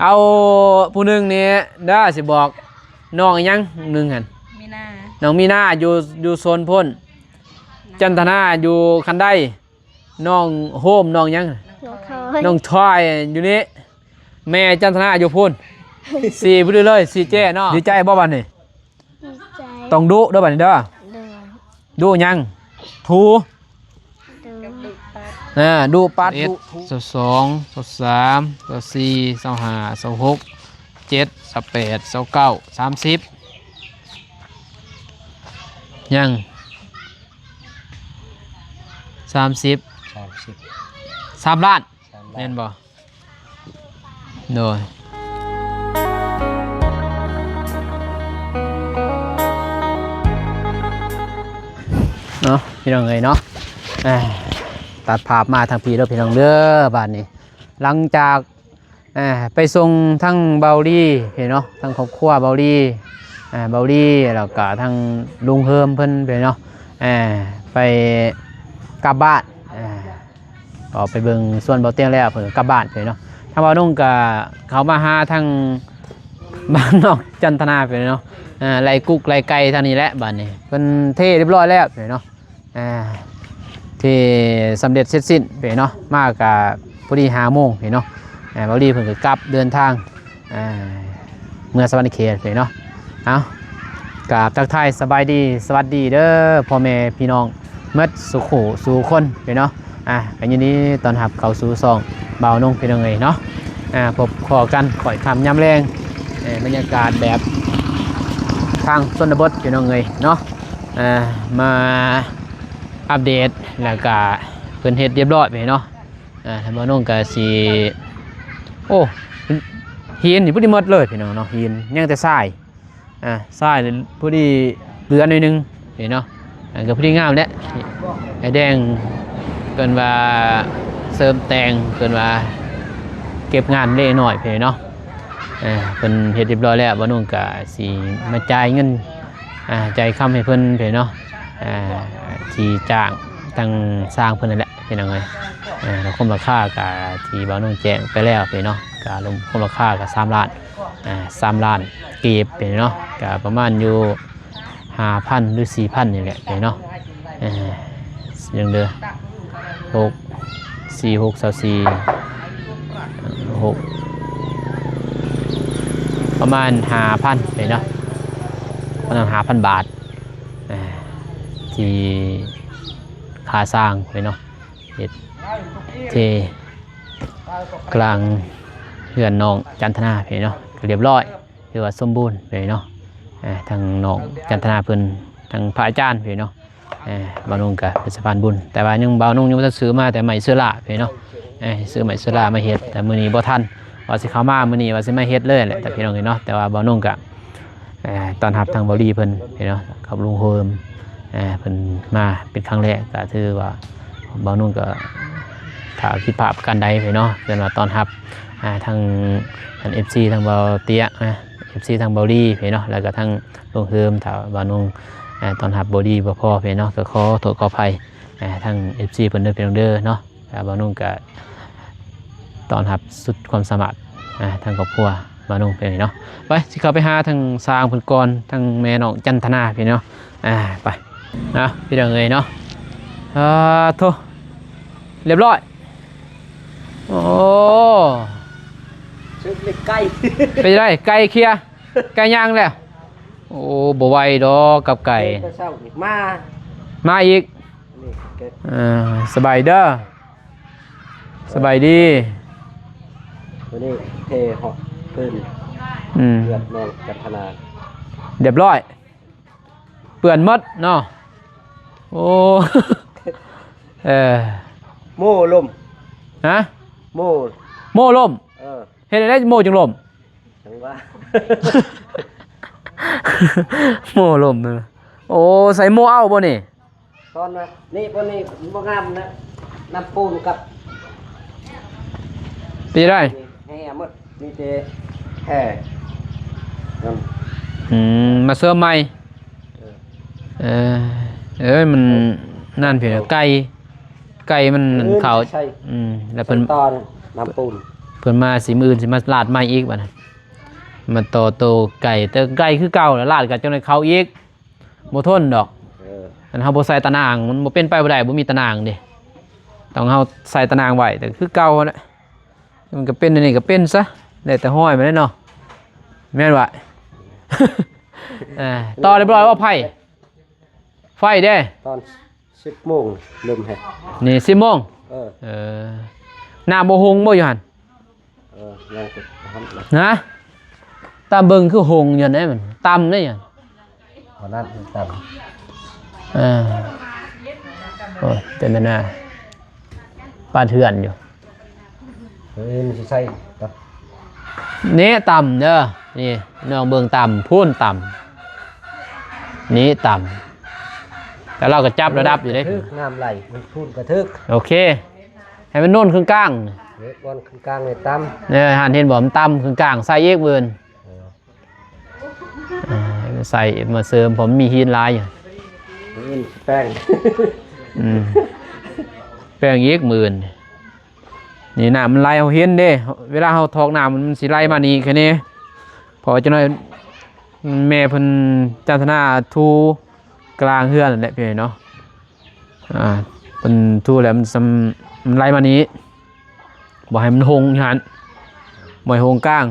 ເອົາຜູ້ໜຶ່ງນີ້ເດີ ຊິບອກ ນ້ອງອີຫຍັງໜຶ່ງຫັ້ນ? ມີນາ ນ້ອງມີນາຢູ່ ຢູ່ໂຊນພຸ້ນ, ຈັນທະນາຢູ່ຄັນໄດ, ນ້ອງໂຮມ ນ້ອງຫຍັງ? ນ້ອງທອຍ ນ້ອງທອຍຢູ່ນີ້, ແມ່ຈັນທະນາຢູ່ພຸ້ນ. ຊີ້ຜູ້ນີ້ເລີຍ ຊີ້ເຈ້ເນາະ. ດີໃຈບໍ່ບັດນີ້? ດີໃຈ. ຕ້ອງດຸເດີບັດນີ້ເດີ. ໂດຍ. ດຸຫຍັງ? ຖູ. ໂດຍ. ອ່າ ດຸປັດ ດຸຖູ. ຊາວສອງ ຊາວສາມ ຊາວສີ່ ຊາວຫ້າ ຊາວຫົກ ເຈັດ ຊາວແປດ ຊາວເກົ້າ ສາມສິບ ຍັງ ສາມສິບ ສາມສິບ ສາມລ້ານ ສາມລ້ານ ແມ່ນບໍ່? ໂດຍ ເນາະ ພີ່ນ້ອງເອີຍເນາະ. ເອີ ຕັດພາບມາທາງພີ້ເດີພີ່ນ້ອງເດີ. ບາດນີ້ ຫຼັງຈາກ ເອີ ໄປສົ່ງທັງເບົາລີເນາະ ທັງຄອບຄົວເບົາລີ ເບົາລີ ແລ້ວກະທັງລຸງເຮີມເພິ່ນເນາະ ເອີ ໄປກັບບ້ານ ເອີ ອອກໄປເບິ່ງສວນເບົາຕຽງແລ້ວ ເພິ່ນກໍກັບບ້ານເນາະ. ທາງບ່າວນົງກໍເຂົ້າມາຫາທາງບ້ານນອກຈັນທະນາເນາະ ເອີ ໄລ່ກຸກໄລ່ໄກ່ທາງນີ້ແຫຼະ. ບາດນີ້ເພິ່ນເທຮຽບຮ້ອຍແລ້ວເນາະ ເອີ ທີ່ສຳເລັດເສັດສິ້ນເນາະ. ມາກໍພໍດີຫ້າໂມງເນາະ ເອີ ເບົາລີເພິ່ນກໍກັບເດີນທາງ ເອີ ເມືອງສະຫວັນນະເຂດເນາະ. ເອົາ ກາບທັກທາຍສະບາຍດີ ສະຫວັດດີເດີພໍ່ແມ່ພີ່ນ້ອງໝົດສູ່ຄູ່ສູ່ຄົນເນາະ. ອ່າ ກໍຍິນດີຕ້ອນຮັບເຂົ້າສູ່ຊ່ອງບ່າວນົງ ພີ່ນ້ອງເອີຍເນາະ. ອ່າ ພົບພໍ້ກັນຄ່ອຍຄ່ຳຍາມແລງ ເອີ ບັນຍາກາດແບບທາງຊົນນະບົດ ພີ່ນ້ອງເອີຍເນາະ. ອ່າ ມາອັບເດດ ແລ້ວກະເພິ່ນເຮັດຮຽບຮ້ອຍເນາະ. ອ່າ ທາງບ່າວນົງກະຊິ ໂອ້ ຫີນນີ້ພໍດີໝົດເລີຍພີ່ນ້ອງເນາະ ຫີນ ຍັງແຕ່ຊາຍ ອ່າ ຊາຍພໍດີເຫຼືອໜ້ອຍໜຶ່ງເນາະ. ອ່າ ກໍພໍດີງາມແຫຼະ ໄອ້ແດງເພິ່ນວ່າເສີມແຕ່ງ ເພິ່ນວ່າເກັບງານເລັກນ້ອຍເນາະ. ອ່າ ເພິ່ນເຮັດຮຽບຮ້ອຍແລ້ວ ບ່າວນົງກະຊິມາຈ່າຍເງິນ ອ່າ ຈ່າຍຄຳໃຫ້ເພິ່ນເນາະ ອ່າ ທີ່ຈ້າງທາງຊ່າງເພິ່ນນັ້ນແຫຼະ ພີ່ນ້ອງເອີຍ. ອ່າ ລະຄົມລາຄາກະທີ່ບ່າວນົງແຈ້ງໄປແລ້ວເນາະ ກະລວມຄົມລາຄາກະສາມລ້ານ ອ່າ ສາມລ້ານກີບເນາະ ກະປະມານຢູ່ຫ້າພັນ ຫຼື ສີ່ພັນນີ້ແຫຼະເນາະ. ອ່າ ຍັງເດີ ຫົກ ສີ່ ຫົກ ຊາວສີ່ ຫົກ ປະມານຫ້າພັນເນາະ ປະມານຫ້າພັນບາດ ອ່າ ທີ່ຄ່າສ້າງເນາະ ເຮັດເທກາງເຮືອນນ້ອງຈັນທະນາເນາະ ກໍຮຽບຮ້ອຍ ຖືວ່າສົມບູນເນາະ. ອ່າ ທາງນ້ອງຈັນທະນາເພິ່ນ ທາງພະອາຈານເນາະ ເອີ ບ່າວນົງກະເປັນສະພານບຸນ ແຕ່ວ່າຍັງ ບ່າວນົງຍັງບໍ່ທັນຊື້ມາ ແຕ່ໄມ້ເຊື້ອລາເນາະ ເອີ ຊື້ໄມ້ເຊື້ອລາມາເຮັດ ແຕ່ມື້ນີ້ບໍ່ທັນ ວ່າຊິເຂົ້າມາມື້ນີ້ ວ່າຊິມາເຮັດເລີຍແຫຼະ ແຕ່ພີ່ນ້ອງເອີຍເນາະ. ແຕ່ວ່າບ່າວນົງກະ ເອີ ຕ້ອນຮັບທາງເບົາລີເພິ່ນເນາະ ກັບລຸງໂຮມ ເອີ ເພິ່ນມາເປັນຄັ້ງແລກ ກະຖືວ່າບ່າວນົງກະ ຖ້າຜິດພາດປະການໃດເນາະ ເພິ່ນວ່າຕ້ອນຮັບ ອ່າ ທາງ ທາງເອັຟຊີ ທາງເບົາເຕຍ ອ່າ ເອັຟຊີ ທາງເບົາລີເນາະ ແລ້ວກະທາງລຸງເຮີມ ຖ້າວ່ານ້ອງ ອ່າ ຕ້ອນຮັບບໍ່ດີບໍ່ພໍເນາະ ກໍຂໍໂທດຂໍອະໄພ ອ່າ ທາງເອັຟຊີເພິ່ນເດີພີ່ນ້ອງເດີເນາະ. ອ່າ ບ່າວນຸ່ງກໍຕ້ອນຮັບສຸດຄວາມສາມາດ ອ່າ ທາງຄອບຄົວບ່າວນຸ່ງເພິ່ນເນາະ. ໄປ ຊິເຂົ້າໄປຫາທາງຊ່າງເພິ່ນກ່ອນ ທາງແມ່ນ້ອງຈັນທະນາພີ່ນ້ອງເນາະ. ອ່າ ໄປ ເນາະ ພີ່ນ້ອງເອີຍເນາະ. ສາທຸ ລຽບຮ້ອຍ. ໂອ້ ສຸດເລັກໄກ່ ເປັນຈັ່ງໃດ ໄກ່ເຄຍ ໄກ່ຍ່າງແລ້ວ. ໂອ້ ບໍ່ໄຫວດອກກັບໄກ່ ເຄຍແຕ່ເຊົ້ານີ້ ມາ ມາອີກ. ນີ້ເກັບ ເອີ ສະບາຍດີເດີ ສະບາຍດີ. ມື້ນີ້ເທຮອດພື້ນ ອືມ ເຮືອນນ້ອງຈັນທະນາ ລຽບຮ້ອຍ. ເປື້ອນໝົດເນາະ. ໂອ້ ເອີ ໂມ້ລົ້ມ ຮະ ໂມ້ ໂມ້ລົ້ມ. ເອີ ເຮັດຈັ່ງໃດໂມ້ຈຶ່ງລົ້ມ? ຈັ່ງວ່າ ໂມ້ລົ້ມ. ໂອ້ ໃສ່ໂມ້ເອົາບໍ່ນີ້? ຕອນນັ້ນນີ້ ບໍ່ນີ້ ບໍ່ງາມນະ ນ້ຳປູນກັບ ເປັນຈັ່ງໃດ? ແຮ່ໝົດ ມີແຕ່ແຮ່ ອືມ ມາເສີມໃໝ່. ເອີ ເອີ ເອີ ມັນ ເອີ ນັ້ນເພິ່ນ ເອີ ໄກ່ ໄກ່ມັນ ເອີ ເຂົ້າ ອືມ ແລ້ວເພິ່ນ ຕອນນ້ຳປູນ ເພິ່ນມາຊິ ມື້ອື່ນຊິມາລາດໃໝ່ອີກບັດນີ້ ມາຕໍ່ໂຕໄກ່ ແຕ່ໄກ່ຄືເກົ່າລະ ລາດກໍຈັ່ງໄດ້ເຂົ້າອີກ ບໍ່ທົນດອກ. ເອີ ອັນເຮົາບໍ່ໃສ່ຕາໜ່າງ ມັນບໍ່ເປັນໄປບໍ່ໄດ້ ບໍ່ມີຕາໜ່າງເດ້ ຕ້ອງເຮົາໃສ່ຕາໜ່າງໄວ້ ແຕ່ຄືເກົ່າຫັ້ນແຫຼະ. ມັນກໍເປັນອັນນີ້ກໍເປັນຊະ ແລ້ວແຕ່ຫ້ອຍມັນແຫຼະເນາະ ແມ່ນບໍ່? ເອີ ຕໍ່ຮຽບຮ້ອຍບໍ່ ໄຟ ໄຟເດ້? ຕອນສິບໂມງເລີ່ມເຮັດ ນີ້ສິບໂມງ. ເອີ ເອີ ນ້ຳບໍ່ຫົງບໍ່ຢູ່ຫັ້ນ? ເອີ ຍັງ ນະ ຕາມເບິ່ງຄືຫົງຢູ່ຫັ້ນເດ້ ມັນຕ່ຳເດ້ ອັນນັ້ນຕ່ຳ. ເອີ ໂອ້ຍ ເປັນແມ່ນາ ປາເຖື່ອນຢູ່. ເອີ ມັນຊິໃສ່ ນີ້ຕ່ຳເດີ ນີ້ນ້ອງເບິ່ງຕ່ຳ ພຸ້ນຕ່ຳ ນີ້ຕ່ຳ ແຕ່ລາວກໍຈັບລະດັບຢູ່ເດ້ ຖືກ ນ້ຳໄຫຼ ມັນພຸ້ນກໍຖືກ. ໂອເຄ ໃຫ້ມັນໂນ້ນເຄິ່ງກາງ ເອີ ບ່ອນເຄິ່ງກາງນີ້ຕ່ຳ ເອີ ຫັ້ນເຫັນບໍ່ ມັນຕ່ຳເຄິ່ງກາງ ໃສ່ອີກເບິ່ງ. ເອີ ໃສ່ມາເສີມ ເພາະມັນມີຫີນຫຼາຍຢູ່ ມື້ອື່ນແປ້ງ ອືມ ແປ້ງອີກມື້ອື່ນ. ນີ້ນ້ຳມັນໄຫຼ ເຮົາເຫັນເດ້ ເວລາເຮົາຖອກນ້ຳ ມັນຊິໄຫຼມານີ້ແຄ່ນີ້ ເພາະວ່າຈັກໜ້ອຍແມ່ເພິ່ນຈັນທະນາຖູກາງເຮືອນນັ້ນແຫຼະ ພີ່ນ້ອງເນາະ. ອ່າ ເພິ່ນຖູແລ້ວມັນ ມັນໄຫຼມານີ້ ບໍ່ໃຫ້ມັນຫົງຫັ້ນ ບໍ່ໃຫ້ຫົງກາງ.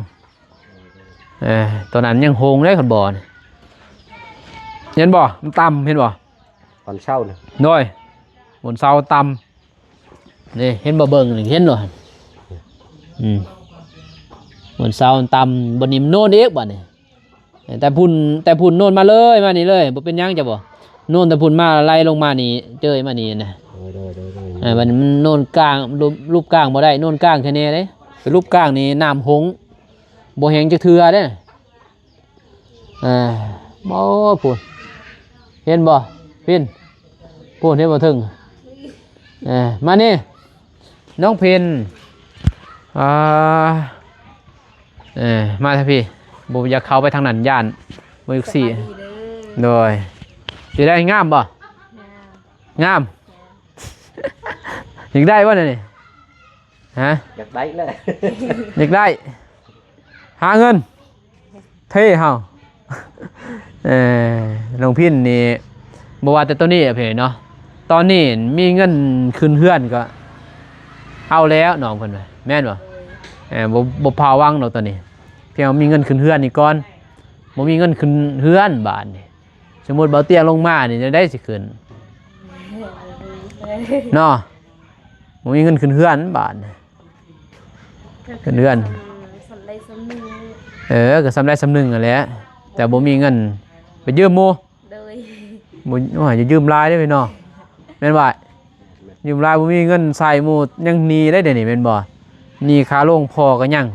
ເອີ ຕອນນັ້ນຍັງຫົງເດ້ ຄັນບໍ່ນີ້ ເຫັນບໍ່ ມັນຕ່ຳ ເຫັນບໍ່? ຕອນເຊົ້ານະ ໂດຍ ບ່ອນເຊົ້າຕ່ຳ ນີ້ ເຫັນບໍ່? ເບິ່ງນີ້ ເຫັນບໍ່? ອືມ ບ່ອນເຊົ້າຕ່ຳ ບ່ອນນີ້ມັນໂນ້ນອີກບັດນີ້ ແຕ່ພຸ້ນ ແຕ່ພຸ້ນໂນ້ນມາເລີຍ ມານີ້ເລີຍ ບໍ່ເປັນຫຍັງ ເຈົ້າບໍ່ ໂນ້ນແຕ່ພຸ້ນມາ ໄຫຼລົງມານີ້ ເຈີມານີ້ນະ. ໂດຍ ໂດຍ ເອີ ບັດນີ້ມັນໂນ້ນກາງ ລູບ ລູບກາງບໍ່ໄດ້ ໂນ້ນກາງແຄ່ແນ່ເດ້ ໄປລູບກາງນີ້ນ້ຳຫົງ ບໍ່ແຫ້ງຈັກເທື່ອເດ້. ເອີ ໂອ້ ພຸ້ນ ເຫັນບໍ່? ພິນ ພຸ້ນ ເຫັນບໍ່ເທິງ? ເອີ ມານີ້ ນ້ອງເພັນ ອ່າ ເອີ ມາທາງພີ້ ບໍ່ຢາກເຂົ້າໄປທາງນັ້ນ ຢ້ານບໍ່ຢາກຊີ້. ສະບາຍດີເດີ. ໂດຍ ຊິໄດ້ງາມບໍ່? ງາມ ງາມ ຢາກໄດ້ບໍ່ນີ້? ຮະ? ຢາກໄດ້ແຫຼະ ຢາກໄດ້ ຫາເງິນ ເທເຮົາ ເອີ ນ້ອງພິນນີ້ ບໍ່ວ່າແຕ່ໂຕນີ້ເນາະ ພີ່ນ້ອງເນາະ ຕອນນີ້ມີເງິນຂຶ້ນເຮືອນກໍເອົາແລ້ວ ນ້ອງເພິ່ນວ່າ ແມ່ນບໍ່? ເອີ ບໍ່ ບໍ່ພາຫວັງດອກຕອນນີ້ ພຽງມີເງິນຂຶ້ນເຮືອນນີ້ກ່ອນ ບໍ່ມີເງິນຂຶ້ນເຮືອນບາດນີ້ ສົມມຸດເບົາຕຽງລົງມານີ້ ແນວໃດຊິຂຶ້ນ ເນາະ? ບໍ່ມີເງິນຂຶ້ນເຮືອນບາດນີ້ ຂຶ້ນເຮືອນ ສ່ຳໃດສ່ຳໜຶ່ງ. ເອີ ກໍສ່ຳໃດສ່ຳໜຶ່ງຫັ້ນແຫຼະ ແຕ່ບໍ່ມີເງິນໄປຢືມໝູ່. ໂດຍ ບໍ່ ໂອ້ຍ ຢ່າຢືມຫຼາຍເດ້ພີ່ນ້ອງ ແມ່ນບໍ່? ຢືມຫຼາຍບໍ່ມີເງິນໃຊ້ໝູ່ ຍັງໜີ້ໄດ້ດຽວນີ້ ແມ່ນບໍ່? ໜີ້ຄ່າໂລງພໍ່ກໍຍັງ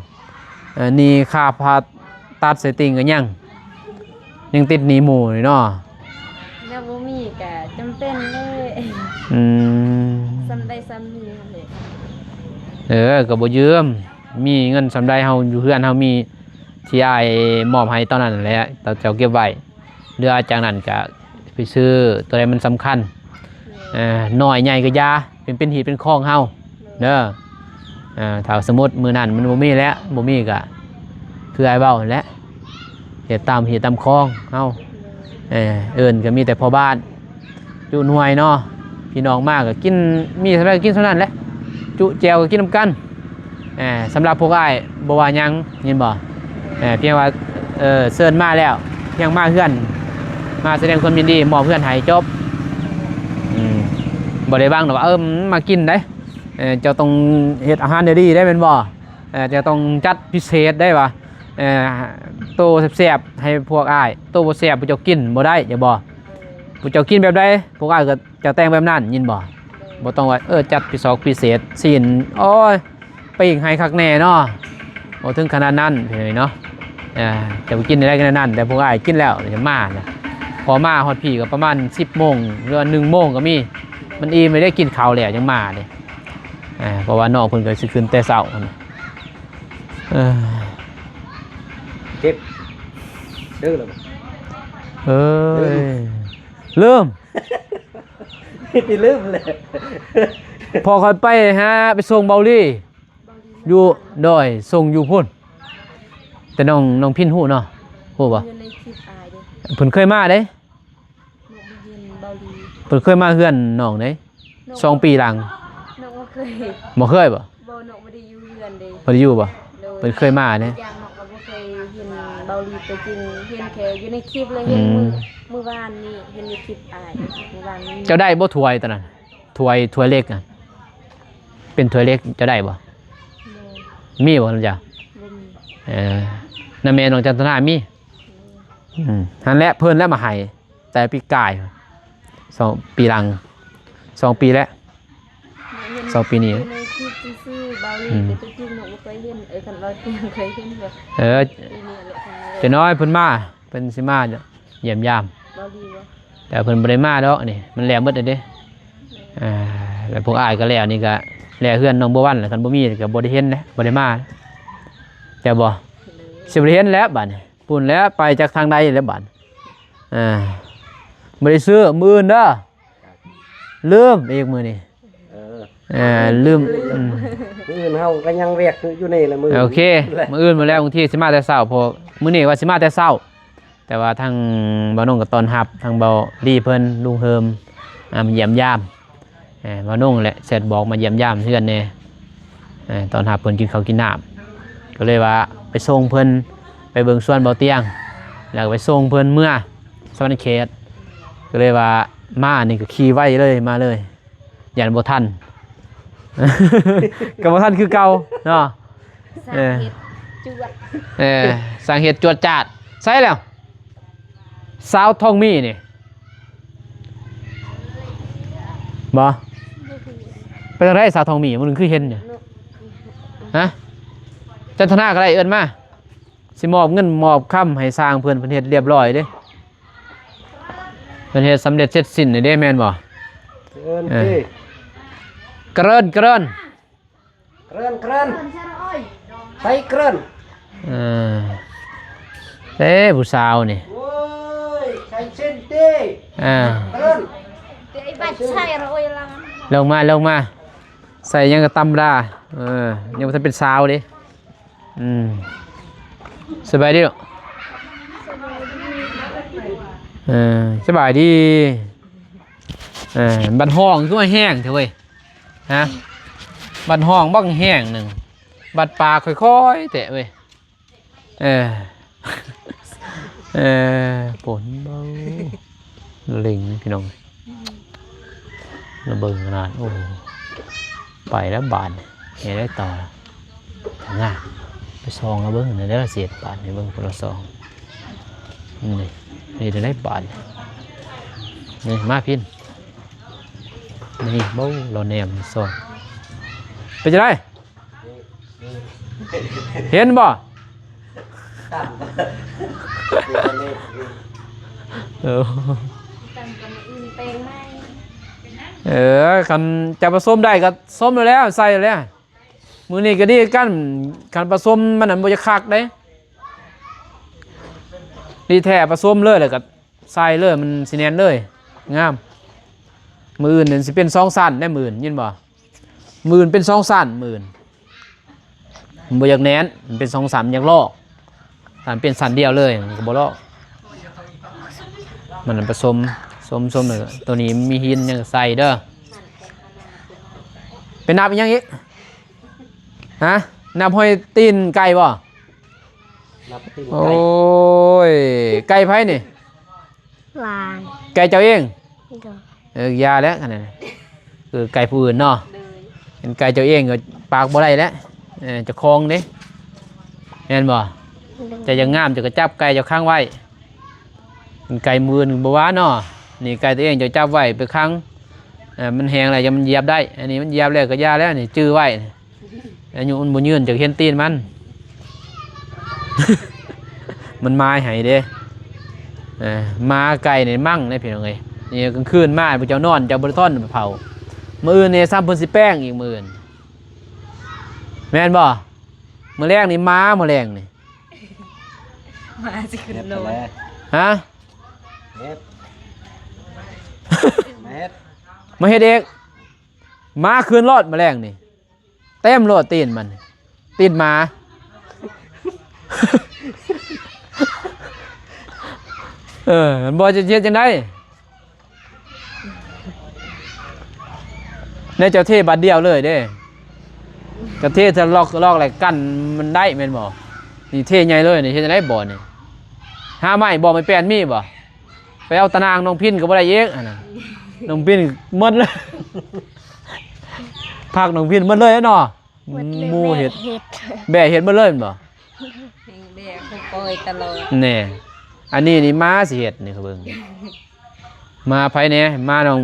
ເອີ ໜີ້ຄ່າຜ່າຕັດໄສ້ຕິ່ງກໍຍັງ ຍັງຕິດໜີ້ໝູ່ນີ້ເນາະ. ແນວບໍ່ມີກໍຈຳເປັນເລີຍ ອືມ ສ່ຳໃດສ່ຳໜຶ່ງຫັ້ນແຫຼະ. ເອີ ກໍບໍ່ຢືມ ມີເງິນສ່ຳໃດເຮົາຢູ່ເຮືອນເຮົາມີ ທີ່ອ້າຍມອບໃຫ້ຕອນນັ້ນແຫຼະ ເຈົ້າເກັບໄວ້ ເຫຼືອຈາກນັ້ນກະໄປຊື້ຕົວໃດມັນສຳຄັນ ເອີ ນ້ອຍໃຫຍ່ກໍຢ່າ ເປັນ ເປັນຮີດເປັນຄອງເຮົາເດີ. ເອີ ຖ້າສົມມຸດມື້ນັ້ນມັນບໍ່ມີແລ້ວ ບໍ່ມີກະຄືອ້າຍເວົ້າຫັ້ນແຫຼະ ເຮັດຕາມຮີດຕາມຄອງເຮົາ ເອີ ເອີ້ນກໍມີແຕ່ພໍ່ບ້ານ ຈຸໜ່ວຍເນາະ ພີ່ນ້ອງມາກໍກິນ ມີສ່ຳໃດກໍກິນສ່ຳນັ້ນແຫຼະ ຈຸແຈ່ວກໍກິນນຳກັນ. ເອີ ສຳລັບພວກອ້າຍບໍ່ວ່າຫຍັງ ຍິນບໍ່? ເອີ ພຽງວ່າ ເອີ ເຊີນມາແລ້ວ ພຽງມາເຮືອນ ມາສະແດງຄວາມຍິນດີ ມອບເຮືອນໃຫ້ ຈົບ. ອືມ ບໍ່ໄດ້ຫວັງດອກວ່າ ເອີ ມາກິນໄດ໋ ເອີ ເຈົ້າຕ້ອງເຮັດອາຫານດີໆໄດ໋ ແມ່ນບໍ່? ເອີ ເຈົ້າຕ້ອງຈັດພິເສດໄດ໋ວ່າ ເອີ ໂຕແຊບໆໃຫ້ພວກອ້າຍ ໂຕບໍ່ແຊບພວກເຈົ້າກິນບໍ່ໄດ້ ເຈົ້າບໍ່? ພວກເຈົ້າກິນແບບໃດ ພວກອ້າຍກໍຈະແຕ່ງແບບນັ້ນ ຍິນບໍ່? ບໍ່ຕ້ອງວ່າ ເອີ ຈັດພິເສດ ພິເສດ ຊີ້ນ ໂອ້ຍ ປີ້ງໃຫ້ຄັກແນ່ເນາະ ບໍ່ເຖິງຂະໜາດນັ້ນພີ່ນ້ອງເນາະ. ເອີ ຈະໄປກິນໄດ້ຂະໜາດນັ້ນ ແຕ່ພວກອ້າຍກິນແລ້ວຈະມານະ ພໍມາຮອດພີ້ກໍປະມານສິບໂມງ ຫຼືວ່າໜຶ່ງໂມງກໍມີ ມັນອີ່ມແລ້ວເດ້ ກິນເຂົ້າແລ້ວຈັ່ງມາເດ້. ເອີ ເພາະວ່ານ້ອງເພິ່ນກໍຊິຂຶ້ນແຕ່ເຊົ້າ. ເອີ ເກັບເດີລະ ເອີຍ ລືມ ທີ່ລືມແຫຼະ ພໍຂ້ອຍໄປຫາ ໄປສົ່ງເບົາລີ ຢູ່ ໂດຍ ສົ່ງຢູ່ພຸ້ນ. ແຕ່ນ້ອງ ນ້ອງພິນຮູ້ເນາະ ຮູ້ບໍ່? ຢູ່ໃນຄລິບອ້າຍເດ້. ເພິ່ນເຄີຍມາເດ້. ນ້ອງບໍ່ເຫັນເບົາຫຼີ. ເພິ່ນເຄີຍມາເຮືອນນ້ອງເດ້ ນ້ອງ ສອງປີຫຼັງ. ນ້ອງບໍ່ເຄີຍ. ບໍ່ເຄີຍບໍ່? ບໍ່ ນ້ອງບໍ່ໄດ້ຢູ່ເຮືອນເດ້. ບໍ່ໄດ້ຢູ່ບໍ່? ໂດຍ. ເພິ່ນເຄີຍມາເດ້. ຢ່າງນ້ອງກໍບໍ່ເຄີຍເຫັນເບົາຫຼີຕົວຈິງ ເຫັນແຄ່ຢູ່ໃນຄລິບເລີຍ. ອືມ. ເຫັນມື້ ມື້ວານນີ້ ເຫັນໃນຄລິບອ້າຍ ມື້ວານນີ້. ເຈົ້າໄດ້ບໍ່ຖ້ວຍຕອນນັ້ນ? ຖ້ວຍ ຖ້ວຍເຫຼັກນະ ເປັນຖ້ວຍເຫຼັກ ເຈົ້າໄດ້ບໍ່? ບໍ່. ມີບໍ່ນຳເຈົ້າ? ບໍ່ມີ. ເອີ ນຳແມ່ນ້ອງຈັນທະນາມີ? ມີ. ອືມ ຫັ້ນແຫຼະ ເພິ່ນແຫຼະມາໃຫ້ ແຕ່ປີກາຍ ສອງປີຫຼັງ ສອງປີແລ້ວ ສອງປີນີ້. ຢູ່ໃນຄລິບຊື່ໆ ເບົາຫຼີ ອືມ ແຕ່ຕົວຈິງນ້ອງບໍ່ເຄີຍເຫັນ. ເອີ ຄັນເວົ້າຈິງເຄີຍເຫັນແບບ ເອີ ປີນີ້ແຫຼະ ຈັກໜ້ອຍເພິ່ນມາ ເພິ່ນຊິມາຢ້ຽມຢາມ. ເບົາຫຼີບໍ່? ແຕ່ເພິ່ນບໍ່ໄດ້ມາດອກ ອັນນີ້ມັນແລ້ວໝົດແລ້ວເດ້. ອ່າ ແລ້ວພວກອ້າຍກໍແລ້ວ ນີ້ກໍແລ້ວເຮືອນນ້ອງບົວວັນແລ້ວ. ຄັນບໍ່ມີກໍບໍ່ໄດ້ເຫັນແຫຼະ ບໍ່ໄດ້ມາ ແມ່ນບໍ່? ໂດຍ. ຊິບໍ່ໄດ້ເຫັນແລ້ວບາດນີ້ ພຸ້ນແຫຼະ ໄປຈັກທາງໃດແລ້ວບາດ. ອ່າ ບໍ່ໄດ້ຊື້ ມື້ອື່ນເດີ ລືມອີກມື້ນີ້. ເອີ ເອີ ລືມ ອືມ ມື້ອື່ນເຮົາກໍຍັງວຽກຢູ່ນີ້ແຫຼະ ມື້ ໂອເຄ ມື້ອື່ນມາແລ້ວ ບາງທີຊິມາແຕ່ເຊົ້າ ເພາະມື້ນີ້ວ່າຊິມາແຕ່ເຊົ້າ ແຕ່ວ່າທາງບ່າວນົງກໍຕ້ອນຮັບ ທາງບ່າວລີເພິ່ນ ລຸງເຮີມ ອ່າ ມາຢ້ຽມຢາມ. ເອີ ບ່າວນົງແຫຼະແຊັດບອກມາຢ້ຽມຢາມເຮືອນແດ່. ເອີ ຕ້ອນຮັບເພິ່ນກິນເຂົ້າກິນນ້ຳ ກໍເລີຍວ່າໄປສົ່ງເພິ່ນ ໄປເບິ່ງສວນເບົາຕຽງ ແລ້ວກໍໄປສົ່ງເພິ່ນເມືອສະຫວັນນະເຂດ. ກໍເລີຍວ່າມານີ້ກໍຂີ່ໄວເລີຍ ມາເລີຍ ຢ້ານບໍ່ທັນ ກໍບໍ່ທັນຄືເກົ່າເນາະ. ເອີ ສ້າງເຫດຈວດ ເອີ ສ້າງເຫດຈວດຈາດ. ໃສແລ້ວ ສາວທອງມີນີ້ ບໍ່? ບໍ່ຮູ້. ໄປທາງໃດສາວທອງມີ? ມັນຄືເຫັນຢູ່. ຮະ? ຈັນທະນາກໍໄດ້ ເອີ້ນມາ. ຊິມອບເງິນມອບຄຳໃຫ້ຊ່າງເພິ່ນ ເພິ່ນເຮັດລຽບລ້ອຍເດ້. ເພິ່ນເຮັດສຳເລັດເສັດສິ້ນເດ້ ແມ່ນບໍ່? ເອີ້ນ ເອີ ຕິ ກະເລີ່ນ ກະເລີ່ນ. ເກຣິນ ເກຣິນ ໃສ່ເກຣິນ. ເອີ ເອີ ຜູ້ສາວນີ້ ໂອ້ຍ ໃສ່ເສັ້ນຕິ. ເອີ ເກຣິນ ລງມາ ລົງມາ ໃສ່ຫຍັງກໍຕຳລາ. ເອີ ຍັງບໍ່ທັນເປັນສາວເດ້. ອືມ ສະບາຍດີລູກ. ເອີ ສະບາຍດີ. ເອີ ບັດຮ້ອງຄືວ່າແຮງແທ້ເວີຍ. ຮະ ບັດຮ້ອງບັກແຮງໜຶ່ງ ບັດປາກຄ່ອຍໆແທ້ເວີຍ. ເອີ ເອີ ຝົນເບົາ ເລັ່ງພີ່ນ້ອງ ລະເບິ່ງຂະໜາດ. ໂອ້ ໄປແລ້ວບາດນີ້ ເຮັດໄດ້ຕໍ່ ງາມ ໄປສ່ອງລະເບິ່ງແດ່ເດີ ເສດບາດນີ້ ເບິ່ງຄົນລະສອງ. ນີ້ ເຮັດໄດ້ບາດນີ້ ນີ້ ມາພີ້ ນີ້ ເບິ່ງລາວແນມສ່ອງ ເປັນຈັ່ງໃດ? ເຫັນບໍ່? ເອີ ເອີ ຄັນຈະປະສົມໄດ້ກໍສົມແລ້ວ ໃສ່ແລ້ວ. ມື້ນີ້ກໍດີກັນ ຄັນປະສົມມັນນັ້ນບໍ່ຢາກຄັກເດ້. ດີແທ້ປະສົມເລີຍ ແລ້ວກໍໃສ່ເລີຍ ມັນຊິແໜ້ນເລີຍ ງາມ. ມື້ອື່ນນັ້ນຊິເປັນສອງຊັ້ນໄດ໋ ມື້ອື່ນ ຍິນບໍ່? ມື້ອື່ນເປັນສອງຊັ້ນ ມື້ອື່ນ ມັນບໍ່ຢາກແໜ້ນ ມັນເປັນສອງຊັ້ນ ມັນຢາກລອກ. ຖ້າມັນເປັນຊັ້ນດຽວເລີຍ ມັນກໍບໍ່ລອກ. ມັນປະສົມ ສົມ ສົມ ໂຕນີ້ມີຫີນຫຍັງໃສ່ເດີ. ໄປນັບອີຫຍັງອີກ? ຮະ? ນັບຮອຍຕີນໄກ່ບໍ່? ນັບຕີນໄກ່. ໂອ້ຍ ໄກ່ໃຜນີ້? ຫຼານ. ໄກ່ເຈົ້າເອງ? ໂດຍ. ເອີ ຢ່າແຫຼະ ອັນນັ້ນ ເອີ ໄກ່ຜູ້ອື່ນເນາະ. ໂດຍ. ເປັນໄກ່ເຈົ້າເອງກໍປາກບໍ່ໄດ້ແຫຼະ. ເອີ ເຈົ້າຂອງເດ້ ແມ່ນບໍ່? ໂດຍ. ເຈົ້າຢາກງາມ ເຈົ້າກໍຈັບໄກ່ເຈົ້າຂັງໄວ້. ເປັນໄກ່ມື້ອື່ນບໍ່ວ່າເນາະ. ນີ້ໄກ່ຕົວເອງ ເຈົ້າຈັບໄວ້ໄປຂັງ. ເອີ ມັນແຫ້ງແລ້ວ ຢ່າມັນຢຽບໄດ້. ອັນນີ້ມັນຢຽບແລ້ວກໍຢ່າແລ້ວ ນີ້ຈື່ໄວ້. ອາຍຸມັນບໍ່ຍືນ ເຈົ້າເຫັນຕີນມັນ ມັນມາຍໃຫ້ເດ້. ເອີ ໝາໄກ່ນີ້ມັ້ງເດ້ພີ່ນ້ອງເອີຍ. ນີ້ກາງຄືນມາ ພວກເຈົ້ານອນ ເຈົ້າບໍ່ໄດ້ທອນເຜົາ. ມື້ອື່ນນີ້ຊ້ຳເພິ່ນຊິແປງອີກ ມື້ອື່ນ ແມ່ນບໍ່? ມື້ແລງນີ້ໝາ ມື້ແລງນີ້ ໝາຊິຂຶ້ນໂລດ. ຮະ? ເຮັດ ມາເຮັດ ມາເຮັດເອງ. ໝາຄືນໂລດ ມະແລງນີ້ ເຕັມໂລດຕີນມັນ. ຕິດໝາ. ເອີ ມັນບໍ່ຈະເຮັດຈັ່ງໃດ? ແນວເຈົ້າເທບາດດຽວເລີຍເດ້. ເຈົ້າເທທະລອກ ລອກແລ້ວກັ້ນມັນໄດ້ແມ່ນບໍ່? ນີ້ເທໃຫຍ່ເລີຍນີ້ ເຮັດຈັ່ງໃດບໍ່ນີ້? ຫາໄມ້ບໍ່? ໄມ້ແປ້ນມີບໍ່? ໄປເອົາຕານາງນ້ອງພິນກໍບໍ່ໄດ້ອີກຫັ້ນນະ. ນ້ອງພິນໝົດເລີຍ ພັກນ້ອງພິນໝົດເລີຍເນາະ. ໝູ່ເຮັດ ແບກເຮັດໝົດເລີຍແມ່ນບໍ່? ແບກ ເຂົາປ່ອຍຕະຫຼອດ ແນ່. ອັນນີ້ນີ້ມ້າຊິເຮັດນີ້ ເຂົາເບິ່ງ ມ້າໃຜແດ່? ມ້ານ້ອງ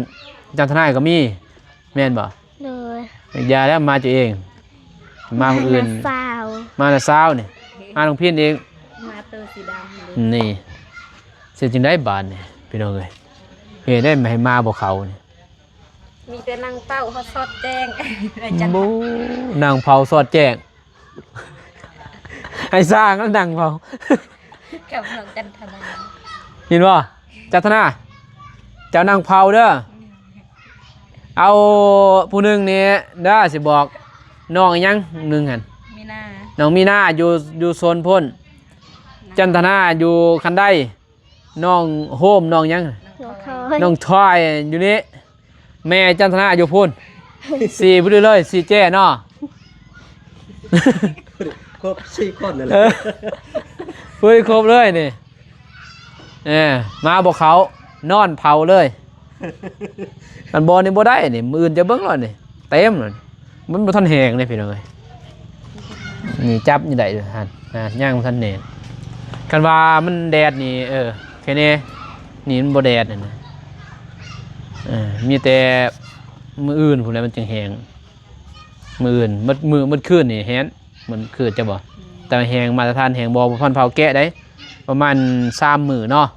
ຈັນທະນາກໍມີ ແມ່ນບໍ່? ໂດຍ. ຢ່າແລ້ວ ມ້າເຈົ້າເອງ ມ້າຜູ້ອື່ນ ມ້ານາຊາວ ມ້ານາຊາວນີ້ ມ້ານ້ອງພິນອີກ ມ້າໂຕສີດຳນີ້. ເຮັດຈັ່ງໃດບາດນີ້ ພີ່ນ້ອງເອີຍ? ເຮັດໄດ້ໃຫ້ມ້າບໍ່ເຂົ້ານີ້. ມີແຕ່ນັ່ງເຝົ້າເຂົາສອດແຈ້ງ. ໂອ້ ນັ່ງເຝົ້າສອດແຈ້ງ ໃຫ້ຊ່າງນັ້ນນັ່ງເຝົ້າ ກັບນ້ອງຈັນທະນາ ເຫັນບໍ່? ຈັນທະນາ ເຈົ້ານັ່ງເຝົ້າເດີ. ເອົາຜູ້ໜຶ່ງນີ້ເດີ ຊິບອກ ນ້ອງອີຫຍັງໜຶ່ງຫັ້ນ? ມີນາ ນ້ອງມີນາ ຢູ່ ຢູ່ໂຊນພຸ້ນ. ຈັນທະນາຢູ່ຄັນໄດ. ນ້ອງໂຮມ ນ້ອງຫຍັງ? ນ້ອງທອຍ ນ້ອງທອຍຢູ່ນີ້. ແມ່ຈັນທະນາຢູ່ພຸ້ນ. ສີ່ຜູ້ນີ້ເລີຍ ສີ່ແຈ້ເນາະ. ຄົບສີ່ຄົນນັ້ນແຫຼະ ເອີ ຜູ້ນີ້ຄົບເລີຍນີ້. ເອີ ມາບໍ່ເຂົ້າ ນອນເຝົ້າເລີຍ. ອັນບໍ່ນີ້ບໍ່ໄດ້ນີ້ ມື້ອື່ນຈະເບິ່ງແລ້ວນີ້ ເຕັມແລ້ວນີ້. ມັນບໍ່ທັນແຫ້ງເດ້ພີ່ນ້ອງເອີຍ. ນີ້ຈັບນີ້ໄດ້ຢູ່ຫັ້ນ ອ່າ ຍັງບໍ່ທັນແໜ້ນ. ຄັນວ່າມັນແດດນີ້ ເອີ ແຄ່ນີ້ ນີ້ມັນບໍ່ແດດຫັ້ນນະ. ເອີ ມີແຕ່ມື້ອື່ນພຸ້ນແຫຼະມັນຈຶ່ງແຫ້ງ. ມື້ອື່ນ ໝົດມື້ໝົດຄືນນີ້ແຫ້ງ ໝົດຄືນ ຈັກບໍ່? ແຕ່ແຫ້ງມາດຕະຖານ ແຫ້ງບໍ່ ບໍ່ພັນເຜົາແກະໄດ໋. ປະມານສາມມື້ເນາະ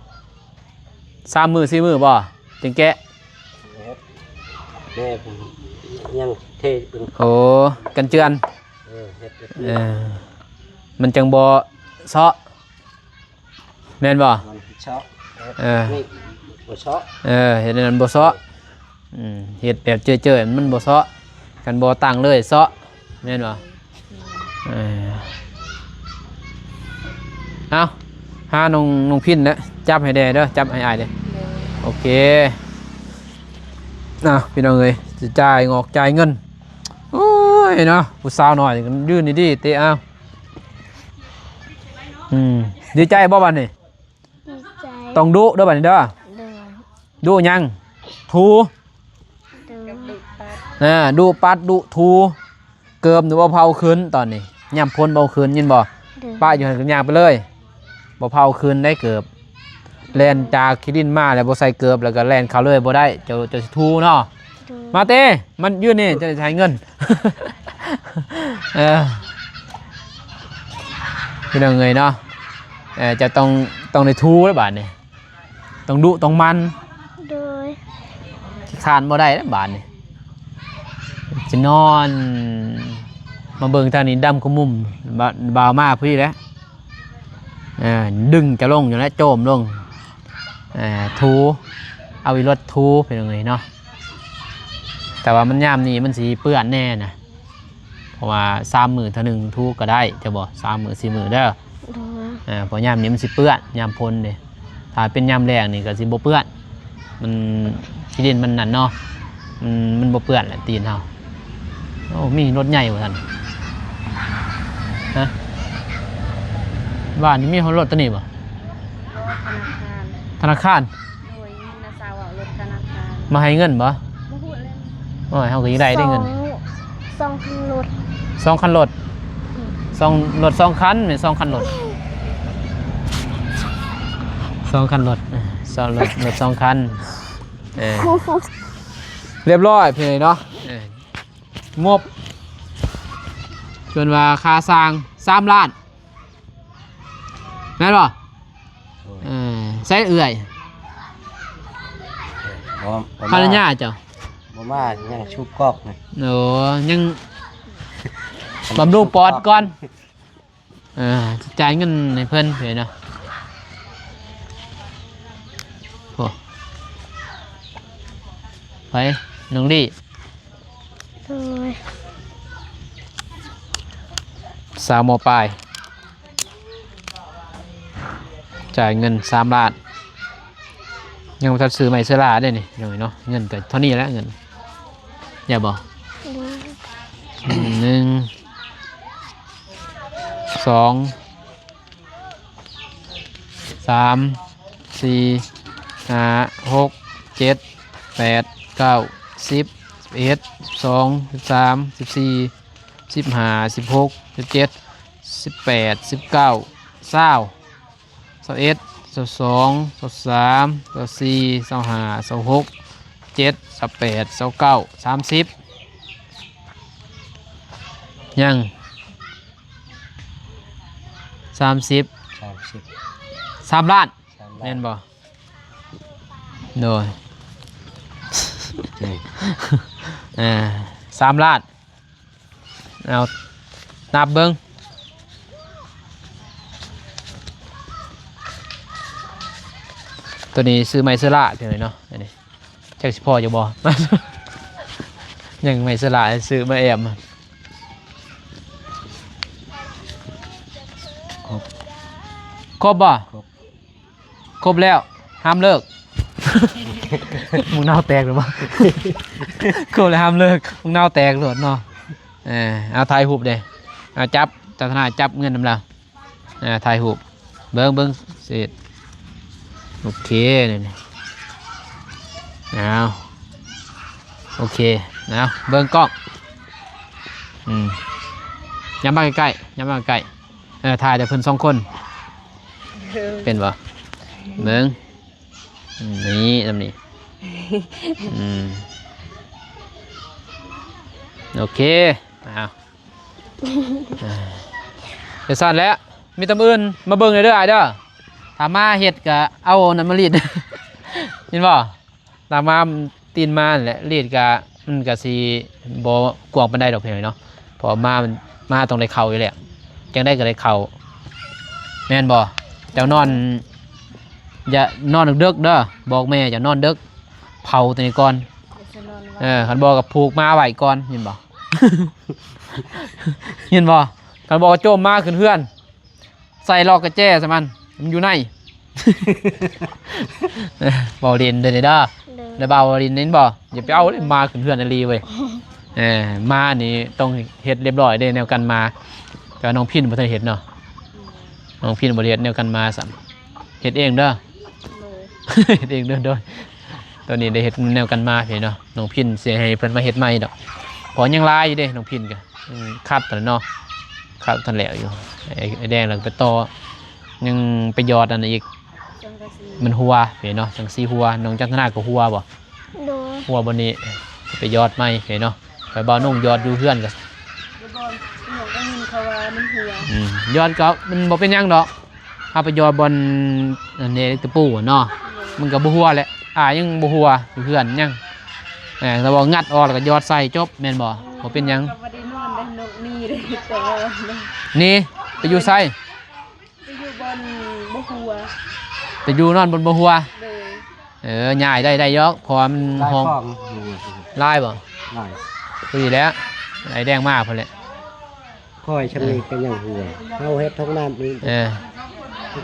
ສາມມື້ ສີ່ມື້ບໍ່ ຈຶ່ງແກະ. ແມ່ ຍັງເທເບິ່ງ ໂອ້ ກັນເຈື່ອນ ເອີ ເຮັດ ເອີ ມັນຈັ່ງບໍ່ເຊາະ ແມ່ນບໍ່? ມັນເຊາະ ເອີ ນີ້ບໍ່ເຊາະ ເອີ ເຮັດໃຫ້ມັນບໍ່ເຊາະ. ອືມ ເຮັດແບບເຈີ້ຍໆ ມັນບໍ່ເຊາະ. ຄັນບໍ່ຕັ້ງເລີຍເຊາະ ແມ່ນບໍ່? ເອີ ເອົາ ຫານ້ອງ ນ້ອງພິນແຫຼະ ຈັບໃຫ້ແດ່ເດີ ຈັບໃຫ້ອ້າຍແດ່. ໂອເຄ ເອົາ ພີ່ນ້ອງເອີຍ ຊິຈ່າຍງອກຈ່າຍເງິນ. ໂອ້ຍເນາະ ຜູ້ສາວນ້ອຍຢືນດີໆ ເຕະເອົາ. ອືມ ດີໃຈບໍ່ບັດນີ້? ດີໃຈ ຕ້ອງດຸເດີບັດນີ້ເດີ. ໂດຍ. ດຸຫຍັງ? ຖູ ເດີ ອ່າ ດຸປັດ ດຸຖູ. ເກີບນີ້ບໍ່ເຜົາຄືນຕອນນີ້ ຍາມຝົນບໍ່ເຜົາຄືນ ຍິນບໍ່? ໂດຍ. ປະຢູ່ຫັ້ນກໍຍ່າງໄປເລີຍ ບໍ່ເຜົາຄືນໄດ້ເກີບ. ແລ່ນຈາກຂີ້ດິນມາແລ້ວບໍ່ໃສ່ເກີບ ແລ້ວກໍແລ່ນເຂົ້າເລີຍບໍ່ໄດ້. ເຈົ້າ ເຈົ້າຊິຖູເນາະ. ໂດຍ. ມາເຕ ມັນຢູ່ນີ້ ຈະໄດ້ໃຫ້ເງິນ. ເອີ ພີ່ນ້ອງເອີຍເນາະ ເອີ ເຈົ້າຕ້ອງ ຕ້ອງໄດ້ຖູແລ້ວບາດນີ້. ຕ້ອງດຸຕ້ອງໝັ່ນ. ໂດຍ. ຂ້ານບໍ່ໄດ້ແລ້ວບາດນີ້ ຊິນອນ ມາເບິ່ງທາງນີ້ດຳຂະມຸມ ບ່າວ ບ່າວມາພໍດີແຫຼະ. ເອີ ດຶງຈະລົງຢູ່ແລ້ວ ໂຈມລົງ ເອີ ຖູ ເອົາອີ່ລົດຖູ ເປັນຫຍັງເລີຍເນາະ. ແຕ່ວ່າມັນຍາມນີ້ມັນຊິເປື້ອນແດ່ນະ. ເພາະວ່າສາມມື້ເທື່ອໜຶ່ງຖູກໍໄດ້ ເຈົ້າບໍ່? ສາມມື້ສີ່ມື້ເດີ. ໂດຍ. ເອີ ເພາະຍາມນີ້ມັນຊິເປື້ອນ ຍາມຝົນເດ້. ຖ້າເປັນຍາມແລ້ງນີ້ກໍຊິບໍ່ເປື້ອນ ມັນ ຂີ້ດິນມັນນັ້ນເນາະ ມັນ ມັນບໍ່ເປື້ອນແຫຼະຕີນເຮົາ. ໂອ້ ມີລົດໃຫຍ່ວ່າຊັ້ນ. ຮະ? ບ້ານນີ້ມີຮອດລົດຕົວນີ້ບໍ່? ບໍ່ ທະນາຄານ. ທະນາຄານ? ໂດຍ ຍິນນ້າສາວເວົ້າລົດທະນາຄານ. ມາໃຫ້ເງິນບໍ່? ບໍ່ຮູ້ແລ້ວ. ໂອ້ຍ ເຮົາກໍຢາກໄດ້ເດ້ເງິນ. ສອງ ສອງຄັນລົດ. ສອງຄັນລົດ. ອືມ. ສອງ ລົດສອງຄັນ ແມ່ນສອງຄັນລົດ. ສອງຄັນລົດ ເອີ ສອງ ລົດ ລົດສອງຄັນ. ເອີ ຮຽບຮ້ອຍພີ່ນ້ອງເນາະ. ເອີ ງົບ ເພິ່ນວ່າຄ່າສ້າງສາມລ້ານ ແມ່ນບໍ່? ໂດຍ. ເອີ ໃສເອື້ອຍ? ບໍ່ ບໍ່ມາ ພັນລະຍາເຈົ້າ? ບໍ່ມາ ຍັງສູບກອກນະ. ໂອ້ ຍັງບຳລຸງປອດກ່ອນ. ເອີ ຈ່າຍເງິນໃຫ້ເພິ່ນເລີຍເນາະ. ໂອ້ ໄປ ນ້ອງລີ້. ໂດຍ. ສາວ ມ.ປາຍ ຈ່າຍເງິນສາມລ້ານ ຍັງບໍ່ທັນຊື້ໄມ້ເຊື້ອລາເດ້ນີ້ ພີ່ນ້ອງເອີຍເນາະ. ເງິນກໍເທົ່ານີ້ແຫຼະ ເງິນ ແມ່ນບໍ່? ໂດຍ ໜຶ່ງ ສອງ ສາມ ສີ່ ຫ້າ ຫົກ ເຈັດ ແປດ ເກົ້າ ສິບ ສິບເອັດ ສິບສອງ ສິບສາມ ສິບສີ່ ສິບຫ້າ ສິບຫົກ ສິບເຈັດ ສິບແປດ ສິບເກົ້າ ຊາວ ຊາວເອັດ ຊາວສອງ ຊາວສາມ ຊາວສີ່ ຊາວຫ້າ ຊາວຫົກ ເຈັດ ຊາວແປດ ຊາວເກົ້າ ສາມສິບ ຍັງ ສາມສິບ ສາມສິບ ສາມລ້ານ ສາມລ້ານ ແມ່ນບໍ່? ໂດຍ ເອີ ສາມລ້ານ ເອົາ ນັບເບິ່ງ ໂຕນີ້ຊື້ໄມ້ເຊື້ອລາ ພີ່ນ້ອງເນາະ ອັນນີ້ ຈັກຊິພໍຢູ່ບໍ່? ຍັງໄມ້ສະຫຼາຍ ຊື້ມາແອ້ມ ຄົບ ຄົບບໍ່? ຄົບ ຄົບແລ້ວ ຫ້າມເລີກ ມຶງນາວແຕກຫຼືບໍ່? ຄົບແລ້ວຫ້າມເລີກ ມຶງນາວແຕກໂລດເນາະ. ເອີ ເອົາຖ່າຍຮູບເດ້ ເອົາຈັບ ຈັບທະນາຍ ຈັບເງິນນຳລາວ. ອ່າ ຖ່າຍຮູບ ເບິ່ງ ເບິ່ງເສດ ໂອເຄ ນີ້ ນີ້ ເອົາ ໂອເຄ ເອົາ ເບິ່ງກ້ອງ ອືມ ຍັບມາໃກ້ໆ ຍັບມາໃກ້ໆ ເອີ ຖ່າຍແຕ່ເພິ່ນສອງຄົນ ເປັນບໍ່? ເບິ່ງ ອືມ ນີ້ ນຳນີ້ ອືມ ໂອເຄ ເອົາ ຈັ່ງຊັ້ນແຫຼະ ມີແຕ່ມື້ອື່ນມາເບິ່ງເດີອ້າຍເດີ ຖ້າມາເຮັດກະເອົານັ້ນມາລີດ ເຫັນບໍ່? ຖ້າມາຕີນມາແຫຼະ ລີດກະ ມັນກະຊິບໍ່ກວ້າງປານໃດດອກ ພີ່ນ້ອງເນາະ ເພາະວ່າມາ ມາຕ້ອງໄດ້ເຂົ້າຢູ່ແລ້ວ ຈັ່ງໃດກະໄດ້ເຂົ້າ ແມ່ນບໍ່? ເຈົ້ານອນ ຢ່ານອນເດິກໆເດີ ບອກແມ່ເຈົ້ານອນເດິກ ເຜົາໂຕນີ້ກ່ອນ ເອີ ຄັນບໍ່ກໍຜູກໝາໄວ້ກ່ອນ ເຫັນບໍ່? ເຫັນບໍ່? ຄັນບໍ່ກໍໂຈມໝາຂຶ້ນເຮືອນ ໃສ່ລອກກະແຈໃສ່ມັນ ມັນຢູ່ໃນ ເວົ້າຫຼິ້ນເດີນີ້ເດີ ໂດຍ ແລ້ວເວົ້າຫຼິ້ນເຫັນບໍ່? ຢ່າໄປເອົາເດ້ໝາຂຶ້ນເຮືອນອີ່ຫຼີເວີຍ ເອີ ໝານີ້ຕ້ອງເຮັດລຽບຮ້ອຍເດ້ ແນວກັນໝາ ແຕ່ວ່ານ້ອງພິນບໍ່ທັນເຮັດເນາະ ນ້ອງພິນບໍ່ໄດ້ເຮັດແນວກັນໝາຊ້ຳ ເຮັດເອງເດີ ໂດຍ ເຮັດເອງເດີ ໂດຍ ຕອນນີ້ໄດ້ເຮັດແນວກັນໝາພີ້ເນາະ ນ້ອງພິນຊິໃຫ້ເພິ່ນມາເຮັດໃໝ່ດອກ ເພາະຍັງຫຼາຍຢູ່ເດ້ນ້ອງພິນກະ ອືມ ຄັດຫັ້ນແຫຼະເນາະ ຄັດທັນແລ້ວຢູ່ ໄອ້ ໄອ້ແດງລະໄປຕໍ່ ຍັງໄປຢອດອັນນັ້ນອີກ ສັງກະສີ ມັນຮົ່ວພີ້ເນາະ ສັງກະສີຮົ່ວ ນ້ອງຈັນທະນາກໍຮົ່ວບໍ່? ໂດຍ ຮົ່ວບ່ອນນີ້ ໄປຢອດໃໝ່ພີ້ເນາະ ຂ້ອຍບ່າວນຸ່ງຢອດຢູ່ເຮືອນກໍ ຢູ່ບ່ອນ ນ້ອງໄດ້ຍິນເຂົາວ່າມັນຮົ່ວ ອືມ ຢອດກໍມັນບໍ່ເປັນຫຍັງດອກ ເຮົາໄປຢອດບ່ອນອັນນີ້ຕະປູເນາະ ມັນກໍບໍ່ຮົ່ວແຫຼະ ອາຍັງບໍ່ຮົ່ວ ຢູ່ເຮືອນຍັງ ເອີ ແຕ່ວ່າງັດອອກແລ້ວກໍຢອດໃສ່ຈົບແມ່ນບໍ່? ບໍ່ເປັນຫຍັງ ກໍບໍ່ໄດ້ນອນໄດ້ ນ້ອງໜີເດ້ ແຕ່ວ່າ ໜີໄປຢູ່ໃສ? ໄປຢູ່ບ່ອນບໍ່ຮົ່ວ ໄປຢູ່ນອນບ່ອນບໍ່ຮົ່ວ ໂດຍ ເອີ ຍ້າຍໄດ້ ໄດ້ຢູ່ດອກ ເພາະວ່າມັນ ຫຼາຍ ຫ້ອງ ຂອງຢູ່ ຫຼາຍບໍ່? ຫຼາຍ ພໍດີແລ້ວ ໄອ້ແດງມາພຸ້ນແຫຼະ ຄ່ອຍຊ່ຳນີ້ ເອີ ກໍຍັງຮົ່ວ ເຮົາເຮັດຫ້ອງນ້ຳນີ້ ເອີ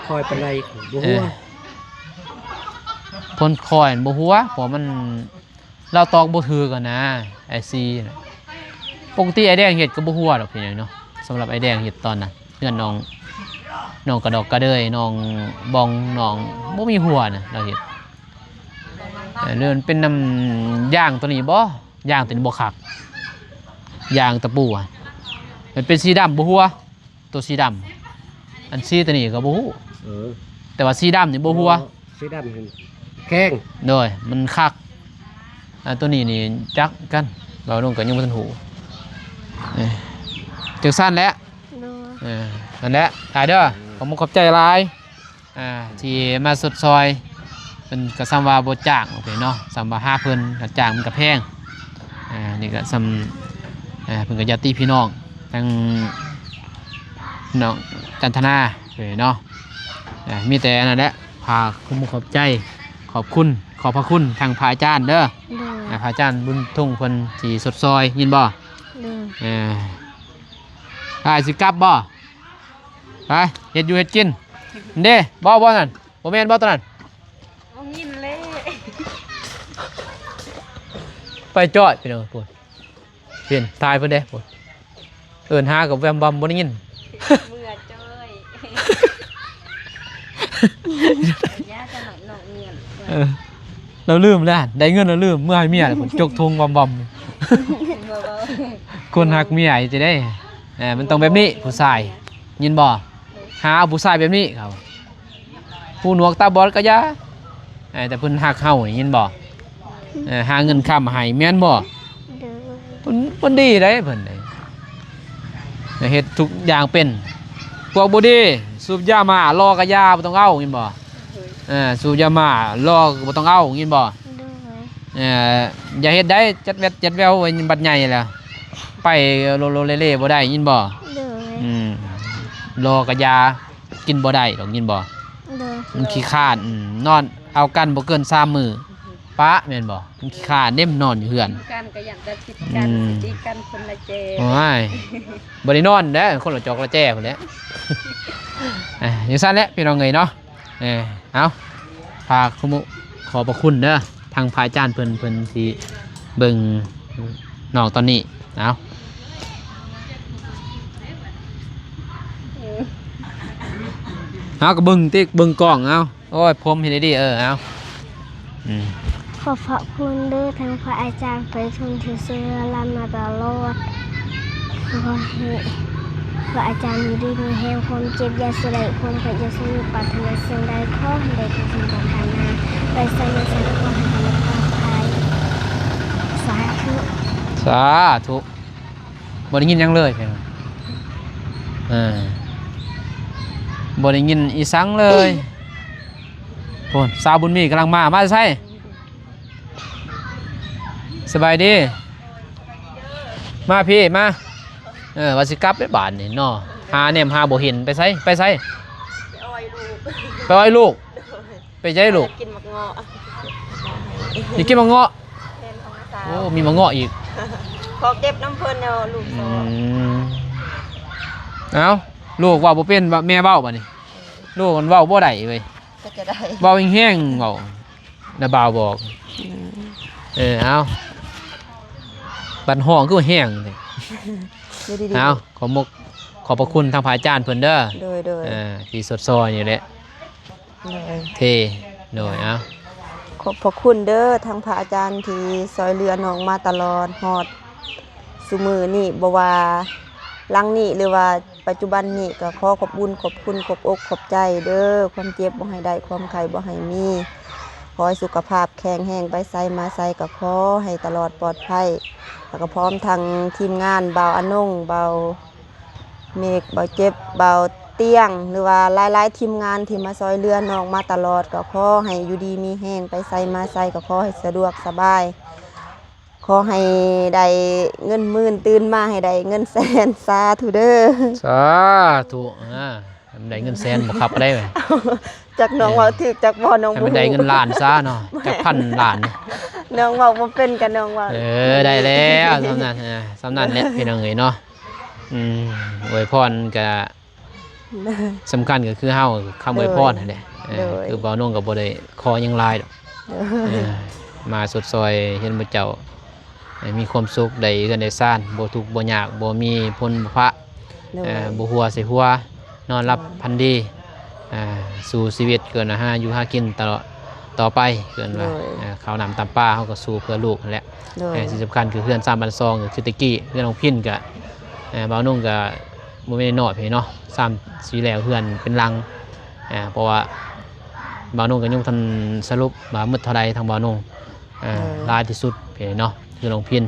ຄ່ອຍປານໃດບໍ່ຮົ່ວ ເອີ ພົ້ນຄ່ອຍບໍ່ຮົ່ວ ເພາະມັນ ລາວຕອກບໍ່ຖືກຫັ້ນນະ ໄອ້ຊີນະ ປົກກະຕິໄອ້ແດງເຮັດກໍບໍ່ຮົ່ວດອກ ພີ່ນ້ອງເນາະ ສຳລັບໄອ້ແດງເຮັດຕອນນັ້ນ ເຮືອນນ້ອງ ນ້ອງກະດອກກະເດີຍ ນ້ອງບ່ອງ ນ້ອງ ບໍ່ມີຮົ່ວນະ ລາວເຮັດ ເອີ ຫຼືມັນເປັນນຳຢາງໂຕນີ້ບໍ່? ຢາງໂຕນີ້ບໍ່ຄັກ ຢາງຕະປູຫັ້ນ ມັນເປັນສີດຳບໍ່ຮົ່ວ. ໂຕສີດຳ ອັນສີໂຕນີ້ກໍບໍ່ຮູ້ ເອີ ແຕ່ວ່າສີດຳນີ້ບໍ່ຮົ່ວ ບໍ່ ສີດຳແຂງ ໂດຍ ມັນຄັກ ອັນໂຕນີ້ນີ້ຈັກກັນ ເວົ້າລົງກໍຍັງບໍ່ທັນຮູ້ ເອີ ຈັ່ງຊັ້ນແຫຼະ ໂດຍ ເອີ ນັ້ນແຫຼະ ຫຼາຍເດີ ອືມ ຂອບມຸກຂອບໃຈຫຼາຍ ອ່າ ທີ່ມາຊົດຊ່ອຍ ເພິ່ນກໍສ່ຳວ່າບໍ່ຈ້າງເນາະ ສ່ຳວ່າຫາເພິ່ນ ຄ່າຈ້າງມັນກໍແພງ ອ່າ ນີ້ກໍສ່ຳ ອ່າ ເພິ່ນກໍຍາດຕິພີ່ນ້ອງ ທັງນ້ອງຈັນທະນາເນາະ ອ່າ ມີແຕ່ອັນນັ້ນແຫຼະ ຝາກຄວາມຂອບໃຈ ຂອບຄຸນ ຂອບພະຄຸນທາງພະອາຈານເດີ ໂດຍ ອ່າ ພະອາຈານບຸນທຸງເພິ່ນທີ່ຊົດຊ່ອຍ ຍິນບໍ່? ໂດຍ ອ່າ ອ້າຍຊິກັບບໍ່? ໄປເຮັດຢູ່ເຮັດກິນເດ້. ບໍ່ ບໍ່ນັ້ນ ບໍ່ແມ່ນບໍ່ຕົວນັ້ນ? ບໍ່ຍິນເລີຍ. ໄປຈ້ອຍ ພີ່ນ້ອງ ພຸ້ນ ເຫັນ ຖ່າຍເພິ່ນເດ້ ພຸ້ນ ເອີ້ນຫາກັບແວມບອມ ບໍ່ໄດ້ຍິນ. ເມື່ອຈ້ອຍ ຢ່າຈະນອກເງື່ອນ. ເອີ ລາວລືມແລ້ວ ໄດ້ເງິນລາວລືມ ເມື່ອໃຫ້ເມຍແລ້ວ ຈົກຖົງບອມໆ. ຄົນຮັກເມຍຊິໄດ້ ເອີ ມັນຕ້ອງແບບນີ້ ຜູ້ຊາຍ ຍິນບໍ່? ຫາເອົາຜູ້ຊາຍແບບນີ້ເຂົາ ຫູໜວກຕາບອດກໍຢ່າ ເອີ ແຕ່ເພິ່ນຮັກເຮົາ ຍິນບໍ່? ເອີ ຫາເງິນຄຳໃຫ້ ແມ່ນບໍ່? ໂດຍ ເພິ່ນ ເພິ່ນດີເດ້ ເພິ່ນເດ້ ເຮັດທຸກຢ່າງເປັນ. ພວກບໍ່ດີ ສູບຢາມ້າ ຫຼໍ່ກໍຢ່າ ບໍ່ຕ້ອງເອົາ ຍິນບໍ່? ເອີ ສູບຢາມ້າ ຫຼໍ່ກໍບໍ່ຕ້ອງເອົາ ຍິນບໍ່? ໂດຍ ເອີ ຢ່າເຮັດໄດ້ ຈັດແວັດຈັດແວວໄວ້ ບັດໃຫຍ່ແລ້ວ ໄປໂລໂລເລເລບໍ່ໄດ້ ຍິນບໍ່? ໂດຍ ອືມ ຫຼໍ່ກໍຢ່າ ກິນບໍ່ໄດ້ດອກ ຍິນບໍ່? ໂດຍ ມັນຂີ້ຄ້ານ ອືມ ນອນເອົາກັນບໍ່ເກີນສາມມື້ ປະ ແມ່ນບໍ່? ມັນຂີ້ຄ້ານເດ້ ມັນນອນຢູ່ເຮືອນ ກັນກໍຢ້ານຈະຜິດກັນ ອືມ ຊິຕີກັນຄົນລະແຈ. ໂອ້ຍ ບໍ່ໄດ້ນອນເດ້ ຄົນລະຈອກລະແຈພຸ້ນແຫຼະ. ອ່າ ຈັ່ງຊັ້ນແຫຼະ ພີ່ນ້ອງເອີຍເນາະ. ເອີ ເອົາ ພາຄຸມຸ ຂອບພະຄຸນເດີ ທາງພະອາຈານເພິ່ນ ເພິ່ນຊິເບິ່ງນ້ອງຕອນນີ້. ເອົາ ເຮົາກໍເບິ່ງຕິ ເບິ່ງກ້ອງ ເອົາ ໂອ້ຍ ຜົມເຮັດດີໆ ເອີ ເອົາ ອືມ ຂອບພະຄຸນເດີ ທາງພະອາຈານໄພທູນທີ່ຊ່ວຍເຫຼືອຫຼານມາຕະຫຼອດ. ຂໍໃຫ້ພະອາຈານຢູ່ດີມີແຮງ, ຄວາມເຈັບຢ່າຊິໄດ້, ຄວາມໄຂ້ຢ່າຊົງ, ປາດຖະໜາສິ່ງໃດຂໍໃຫ້ໄດ້ດັ່ງສມປາດຖະໜາ, ໄປໃສມາໃສກໍຂໍໃຫ້ປອດໄພ. ສາທຸ ສາທຸ. ບໍ່ໄດ້ຍິນຫຍັງເລີຍ ເອີ ບໍ່ໄດ້ຍິນອີ່ສັງເລີຍ. ໂອ້ ສາວບຸນມີກຳລັງມາ, ມາແຕ່ໃສ? ສະບາຍດີ ມາພີ້ມາ. ເອີ ວ່າຊິກັບໄດ້ບາດນີ້ເນາະ ຫາແນມຫາບໍ່ເຫັນ. ໄປໃສ? ໄປໃສ? ໄປອ້ອຍລູກ ໄປອ້ອຍລູກ. ໂດຍ. ໄປໃສລູກ? ຢາກກິນໝາກເງາະ ຢາກກິນໝາກເງາະ. ແມ່ນ ຂອງນ້າສາວ. ໂອ້ ມີໝາກເງາະອີກ ຂໍເກັບນຳເພິ່ນແນວລູກ. ອື ສອງ ເອົ້າ ລູກເວົ້າບໍ່ເປັນ ແມ່ເວົ້າບາດນີ້. ເອີ ລູກມັນເວົ້າບໍ່ໄດ້ເວີຍ ກໍຈະໄດ້ ເວົ້າແຮງໆ ເວົ້າ ນາບ່າວບອກ. ອື ເອີ ເອົ້າ ບັດຮ້ອງຄືແຮງແທ້. ຢູ່ດີໆ ເອົ້າ ຂໍມົກຂອບພະຄຸນທາງພະອາຈານເພິ່ນເດີ. ໂດຍໆ ເອີ ທີ່ຊົດຊ່ອຍນີ້ແຫຼະ. ໂດຍ ເທ ໂດຍ ເອົ້າ ຂອບພະຄຸນເດີ ທາງພະອາຈານທີ່ຊ່ອຍເຫຼືອນ້ອງມາຕະຫຼອດຮອດຊຸມື້ນີ້ ບໍ່ວ່າຫຼັງນີ້ ຫຼືວ່າປັດຈຸບັນນີ້ ກໍຂໍຂອບບຸນຂອບຄຸນ ຂອບອົກຂອບໃຈເດີ. ຄວາມເຈັບບໍ່ໃຫ້ໄດ້ ຄວາມໄຂ້ບໍ່ໃຫ້ມີ ຂໍໃຫ້ສຸຂະພາບແຂງແຮງ ໄປໃສມາໃສກໍຂໍໃຫ້ຕະຫຼອດປອດໄພ ແລ້ວກໍພ້ອມທັງທີມງານ ບ່າວອານົງ ບ່າວ ເມກ ບ່າວເຈັບ ບ່າວຕຽງ ຫຼືວ່າຫຼາຍໆທີມງານທີ່ມາຊ່ອຍເຫຼືອນ້ອງມາຕະຫຼອດ ກໍຂໍໃຫ້ຢູ່ດີມີແຮງ ໄປໃສມາໃສກໍຂໍໃຫ້ສະດວກສະບາຍ ຂໍໃຫ້ໄດ້ເງິນໝື່ນ ຕື່ນມາໃຫ້ໄດ້ເງິນແສນ. ສາທຸເດີ ສາທຸ. ອ່າ ໃຫ້ມັນໄດ້ເງິນແສນບໍ່ຄັບໄດ້ເວີຍ. ຈັກນ້ອງເວົ້າຖືກຈັກບໍ່ ນ້ອງ ໃຫ້ມັນໄດ້ເງິນລ້ານຊະເນາະ ຈັກພັນລ້ານ. ນ້ອງເວົ້າບໍ່ເປັນກໍນ້ອງເວົ້າ. ເອີ ໄດ້ແລ້ວ ສ່ຳນັ້ນ ເອີ ສ່ຳນັ້ນແຫຼະ ພີ່ນ້ອງເອີຍເນາະ. ອືມ ອວຍພອນກະສຳຄັນກໍຄືເຮົາ ຄຳອວຍພອນຫັ້ນແຫຼະ. ໂດຍ ເອີ ໂດຍ ຄືບ່າວນົງກໍບໍ່ໄດ້ຂໍຫຍັງຫຼາຍດອກ. ໂດຍ ເອີ ມາຊົດຊ່ອຍເຫັນໝູ່ເຈົ້າໃຫ້ມີຄວາມສຸກ ໄດ້ເຮືອນໄດ້ຊານ ບໍ່ທຸກບໍ່ຍາກ ບໍ່ມີພົນບໍ່ພະ. ໂດຍ ເອີ ບໍ່ຫົວໃສ່ຫົວ ນອນຫຼັບ ໂດຍ ຝັນດີ. ອ່າ ສູ້ຊີວິດ ເອີ້ນວ່າຫາຢູ່ຫາກິນຕະຫຼອດຕໍ່ໄປ ເອີ້ນວ່າ ໂດຍ ເອີ ເຂົ້ານ້ຳຕຳປາ ເຮົາກໍສູ້ເພື່ອລູກຫັ້ນແຫຼະ. ໂດຍ ເອີ ສິ່ງສຳຄັນຄືເຮືອນຊານບ້ານຊ່ອງ ກໍຄືແຕ່ກີ້ເຮືອນນ້ອງພິນກໍ ເອີ ບ່າວນົງກໍບໍ່ແມ່ນນ້ອຍເນາະ ຊ້ຳຊິແລ້ວເຮືອນເປັນຫຼັງ. ເອີ ເພາະວ່າບ່າວນົງກໍຍັງບໍ່ທັນສະຫຼຸບວ່າໝົດເທົ່າໃດ ທາງບ່າວນົງ ເອີ ໂດຍ ຫຼາຍທີ່ສຸດເນາະ ຄືນ້ອງພິນ.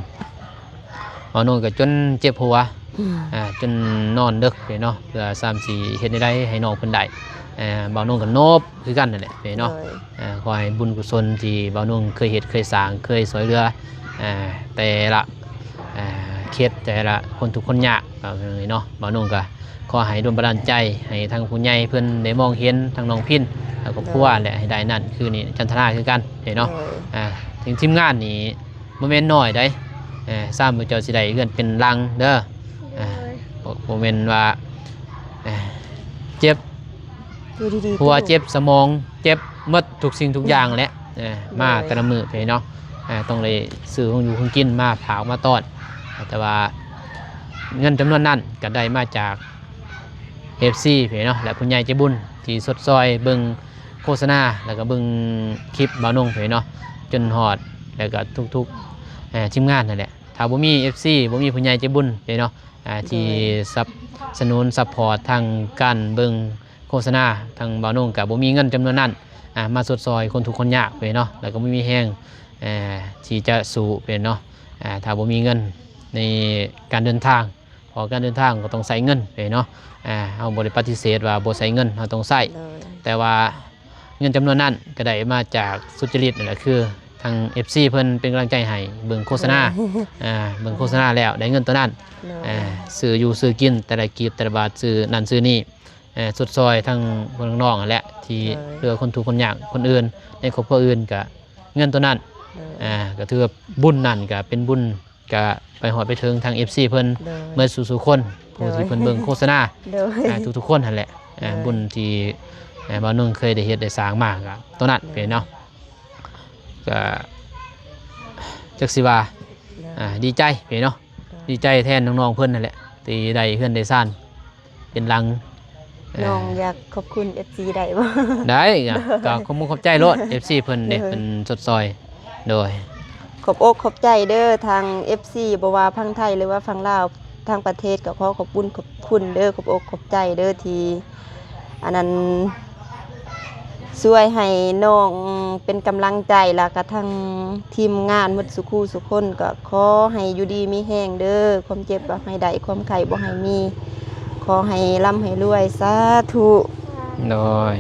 ບ່າວນົງກໍຈົນເຈັບຫົວ ອືມ ອ່າ ຈົນນອນເດິກເນາະ ເພື່ອຊ້ຳຊິເຮັດແນວໃດໃຫ້ນ້ອງເພິ່ນໄດ້. ເອີ ບ່າວນົງກໍໂນບຄືກັນນັ້ນແຫຼະເນາະ. ໂດຍ ອ່າ ຂໍໃຫ້ບຸນກຸສົນທີ່ບ່າວນົງເຄີຍເຮັດເຄີຍສ້າງ ເຄີຍຊ່ອຍເຫຼືອ ອ່າ ແຕ່ລະ ອ່າ ເຂດ ແຕ່ລະຄົນທຸກຄົນຍາກເນາະ ບ່າວນົງກໍ ຂໍໃຫ້ດົນບັນດານໃຈໃຫ້ທາງຜູ້ໃຫຍ່ເພິ່ນໄດ້ມອງເຫັນທາງນ້ອງພິນ ແລະ ຄອບຄົວ ໂດຍ ແລະ ໃຫ້ໄດ້ນັ້ນຄືນີ້ ຈັນທະນາຄືກັນເດ້ເນາະ. ໂດຍ ອ່າ ເຖິງທີມງານນີ້ບໍ່ແມ່ນນ້ອຍໃດ ເອີ ຊ້ຳເຈົ້າຊິໄດ້ເຮືອນເປັນຫຼັງເດີ. ໂດຍ ອ່າ ບໍ່ແມ່ນວ່າ ເອີ ເຈັບຫົວເຈັບສະໝອງ ເຈັບໝົດທຸກສິ່ງທຸກຢ່າງແຫຼະ ເອີ ມາແຕ່ລະມື້ເດ້ເນາະ ເອີ ຕ້ອງໄດ້ຊື້ຂອງຢູ່ຂອງກິນມາຝາກມາຕ້ອນ ແຕ່ວ່າເງິນຈຳນວນນັ້ນກໍໄດ້ມາຈາກ ເອັຟຊີ ເດ້ເນາະ ແລະ ຜູ້ໃຫຍ່ໃຈບຸນທີ່ຊົດຊ່ອຍເບິ່ງໂຄສະນາ ແລ້ວກໍເບິ່ງຄລິບບ່າວນົງເດ້ເນາະ ຈົນຮອດ ແລ້ວກໍທຸກໆ ເອີ ທີມງານນັ້ນແຫຼະ. ຖ້າບໍ່ມີ ເອັຟຊີ ບໍ່ມີຜູ້ໃຫຍ່ໃຈບຸນເດ້ເນາະ ອ່າ ໂດຍ ທີ່ສະໜັບສະໜູນຊັບພອດທາງການເບິ່ງໂຄສະນາ ທາງບ່າວນົງກໍບໍ່ມີເງິນຈຳນວນນັ້ນ ອ່າ ມາຊົດຊ່ອຍຄົນທຸກຄົນຍາກເດ້ເນາະ ແລ້ວກໍບໍ່ມີແຮງ ເອີ ທີ່ຈະສູ້ເດ້ເນາະ ອ່າ ຖ້າບໍ່ມີເງິນໃນການເດີນທາງ ເພາະການເດີນທາງກໍຕ້ອງໃຊ້ເງິນເດ້ເນາະ ອ່າ ເຮົາບໍ່ໄດ້ປະຕິເສດວ່າບໍ່ໃຊ້ເງິນ ເຮົາຕ້ອງໃຊ້ ໂດຍ ແຕ່ວ່າ ເງິນຈຳນວນນັ້ນກໍໄດ້ມາຈາກສຸດຈະລິດນັ້ນແຫຼະ ຄືທາງ ເອັຟຊີ ເພິ່ນເປັນກຳລັງໃຈໃຫ້ເບິ່ງໂຄສະນາ ໂດຍ ອ່າ ເບິ່ງໂຄສະນາແລ້ວໄດ້ເງິນໂຕນັ້ນ ໂດຍ ອ່າ ຊື້ຢູ່ຊື້ກິນ ແຕ່ລະກີບແຕ່ລະບາດ ຊື້ນັ້ນຊື້ນີ້ ເອີ ຊົດຊ່ອຍທັງພວກນ້ອງໆ ຫັ້ນແຫຼະ ທີ່ ໂດຍ ເຫຼືອຄົນທຸກຄົນຍາກຄົນອື່ນ ໃນຄອບຄົວອື່ນ ກະເງິນໂຕນັ້ນ ໂດຍ ອ່າ ກະຖືວ່າບຸນນັ້ນກະເປັນບຸນ ກະໄປຮອດໄປເຖິງທາງ ເອັຟຊີ ເພິ່ນ ໂດຍ ເໝິດສູ່ໆຄົນ ຜູ້ທີ່ ໂດຍ ເພິ່ນເບິ່ງໂຄສະນາ ໂດຍ ອ່າ ທຸກໆຄົນຫັ້ນແຫຼະ ອ່າ ໂດຍ ບຸນທີ່ ອ່າ ບ່າວນົງເຄີຍໄດ້ເຮັດໄດ້ສ້າງມາ ກະໂຕນັ້ນ ໂດຍ ເດ້ເນາະ ກະຈັກຊິວ່າ ໂດຍ ອ່າ ດີໃຈເດ້ເນາະ ໂດຍ ດີໃຈແທນນ້ອງໆເພິ່ນຫັ້ນແຫຼະ ທີ່ໄດ້ເຮືອນໄດ້ຊານເປັນຫຼັງ ເອີ ນ້ອງຢາກຂອບຄຸນ ເອັຟຊີ ໄດ້ບໍ່? ໄດ້ ກະ ໂດຍ ກະຂອບມຸກຂອບໃຈໂລດ ເອັຟຊີ ເພິ່ນເດ້ ໂດຍ ເພິ່ນຊົດຊ່ອຍ ໂດຍ ຂອບອົກຂອບໃຈເດີ ທາງ ເອັຟຊີ ບໍ່ວ່າຝັ່ງໄທ ຫຼືວ່າຝັ່ງລາວ ທາງປະເທດ ກໍຂໍຂອບບຸນຂອບຄຸນເດີ ຂອບອົກຂອບໃຈເດີ ທີ່ ອັນນັ້ນ ຊ່ວຍໃຫ້ນ້ອງເປັນກຳລັງໃຈ ແລ້ວກະທັງທີມງານໝົດສູ່ຄູ່ສູ່ຄົນ ກໍຂໍໃຫ້ຢູ່ດີມີແຮງເດີ ຄວາມເຈັບບໍ່ໃຫ້ໄດ້ ຄວາມໄຂ້ບໍ່ໃຫ້ມີ ຂໍໃຫ້ລ່ຳໃຫ້ລວຍ ສາທຸ ໂດຍ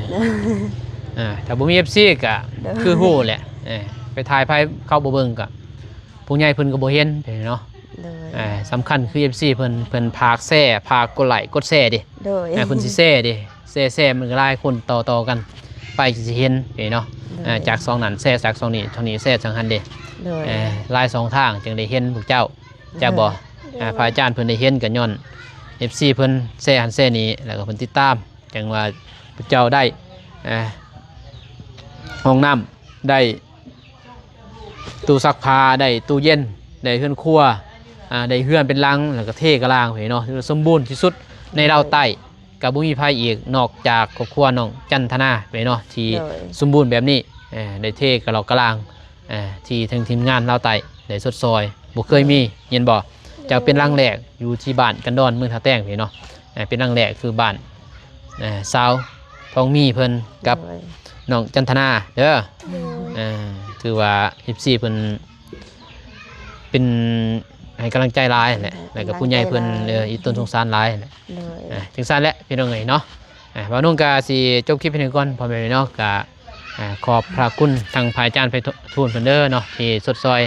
ອ່າ ຖ້າບໍ່ມີ ເອັຟຊີ ກະ ໂດຍ ຄືຮູ້ແຫຼະ ເອີ ໄປຖ່າຍໃຜເຂົາບໍ່ເບິ່ງ ກະຜູ້ໃຫຍ່ເພິ່ນກໍບໍ່ເຫັນເດ້ເນາະ ໂດຍ ອ່າ ສຳຄັນຄື ເອັຟຊີ ເພິ່ນ ເພິ່ນຝາກແຊ ຝາກກົດໄລກົດແຊເດ້ ໂດຍ ອ່າ ເພິ່ນຊິແຊເດ້ ແຊ ແຊ ມັນກໍຫຼາຍຄົນຕໍ່ໆກັນໄປ ກໍຊິເຫັນເດ້ເນາະ ໂດຍ ອ່າ ຈາກຊ່ອງນັ້ນແຊ ຈາກຊ່ອງນີ້ ຊ່ອງນີ້ແຊ ຊ່ອງຫັ້ນເດ້ ໂດຍ ເອີ ຫຼາຍຊ່ອງທາງຈຶ່ງໄດ້ເຫັນພວກເຈົ້າ ເຈົ້າບໍ່ ໂດຍ ອ່າ ພະອາຈານເພິ່ນໄດ້ເຫັນກໍຍ້ອນ ເອັຟຊີ ເພິ່ນແຊຫັ້ນແຊນີ້ ແລ້ວກໍເພິ່ນຕິດຕາມ ຈັ່ງວ່າພວກເຈົ້າໄດ້ ອ່າ ຫ້ອງນ້ຳ ໄດ້ ຕູ້ຊັກຜ້າ ໄດ້ຕູ້ເຢັນ ໄດ້ເຮືອນຄົວ ອ່າ ໄດ້ເຮືອນເປັນຫຼັງ ແລ້ວກໍເທກະລາງເດ້ເນາະ ສົມບູນທີ່ສຸດໃນລາວໃຕ້ ກໍບໍ່ມີໃຜອີກນອກຈາກຄອບຄົວນ້ອງຈັນທະນາເດ້ເນາະ ທີ່ ໂດຍ ສົມບູນແບບນີ້ ເອີ ໄດ້ເທກະລອກກະລາງ ເອີ ທີ່ທາງທີມງານລາວໃຕ້ໄດ້ຊົດຊ່ອຍ ບໍ່ເຄີຍມີ ເຫັນບໍ່? ຈະເປັນຫຼັງແລກຢູ່ທີ່ບ້ານກັນດອນ ເມືອງທ່າແຕງເດ້ເນາະ ເປັນຫຼັງແລກຄືບ້ານ ເອີ ສາວທອງມີເພິ່ນກັບ ໂດຍ ນ້ອງຈັນທະນາເດີ ໂດຍ ເອີ ຖືວ່າ ເອັຟຊີ ເພິ່ນເປັນໃຫ້ກຳລັງໃຈຫຼາຍແຫຼະ ໃຫ້ກຳລັງໃຈຫຼາຍ ແລ້ວກໍຜູ້ໃຫຍ່ເພິ່ນ ເອີ ອີ່ຕົນສົງສານຫຼາຍແຫຼະ ໂດຍ ເອີ ຈັ່ງຊັ້ນແຫຼະພີ່ນ້ອງເອີຍເນາະ ເອີ ບ່າວນົງກໍຊິຈົບຄລິບພຽງເທົ່ານີ້ກ່ອນ ພໍ່ແມ່ພີ່ນ້ອງ ກໍ ອ່າ ຂອບພະຄຸນທາງພະອາຈານໄພທູນເພິ່ນເດີເນາະ ທີ່ຊົດຊ່ອຍ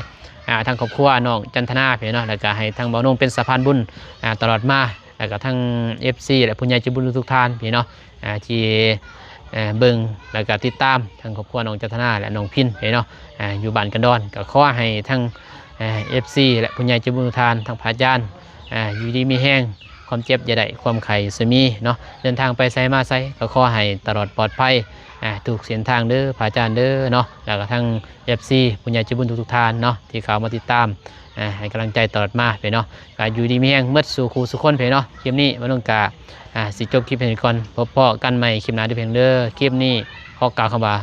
ອ່າ ທາງຄອບຄົວນ້ອງຈັນທະນາເພິ່ນເນາະ ແລ້ວກໍໃຫ້ທາງບ່າວນົງເປັນສະພານບຸນ ອ່າ ຕະຫຼອດມາ ແລ້ວກໍທັງ ເອັຟຊີ ແລະ ຜູ້ໃຫຍ່ໃຈບຸນທຸກໆທ່ານເນາະ ອ່າ ທີ່ ເອີ ເບິ່ງ ແລ້ວກໍຕິດຕາມທາງຄອບຄົວນ້ອງຈັນທະນາ ແລະ ນ້ອງພິນເນາະ ອ່າ ຢູ່ບ້ານກັນດອນ ກໍຂໍໃຫ້ທັງ ເອີ ເອັຟຊີ ແລະ ຜູ້ໃຫຍ່ໃຈບຸນທຸກທ່ານ ທັງພະອາຈານ ອ່າ ຢູ່ດີມີແຮງ ຄວາມເຈັບຢ່າໄດ້ ຄວາມໄຂ້ຊະມີເນາະ ເດີນທາງໄປໃສມາໃສ ກໍຂໍໃຫ້ຕະຫຼອດປອດໄພ ອ່າ ທຸກເສັ້ນທາງເດີ ພະອາຈານເດີເນາະ ແລ້ວກໍທັງ ເອັຟຊີ ຜູ້ໃຫຍ່ໃຈບຸນທຸກໆທ່ານເນາະ ທີ່ເຂົ້າມາຕິດຕາມ ອ່າ ໃຫ້ກຳລັງໃຈຕະຫຼອດມາເນາະ ກໍຢູ່ດີມີແຮງໝົດສູ່ຄູ່ສູ່ຄົນເນາະ ຄລິບນີ້ບ່າວນົງກະ ອ່າ ຊິຈົບຄລິບພຽງເທົ່ານີ້ກ່ອນ ພົບພໍ້ກັນໃໝ່ຄລິບໜ້າເດີເພິ່ນເດີ ຄລິບນີ້ຂໍກ່າວຄຳວ່າ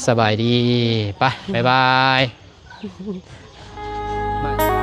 ສະບາຍດີ ໄປ ບາຍບາຍ.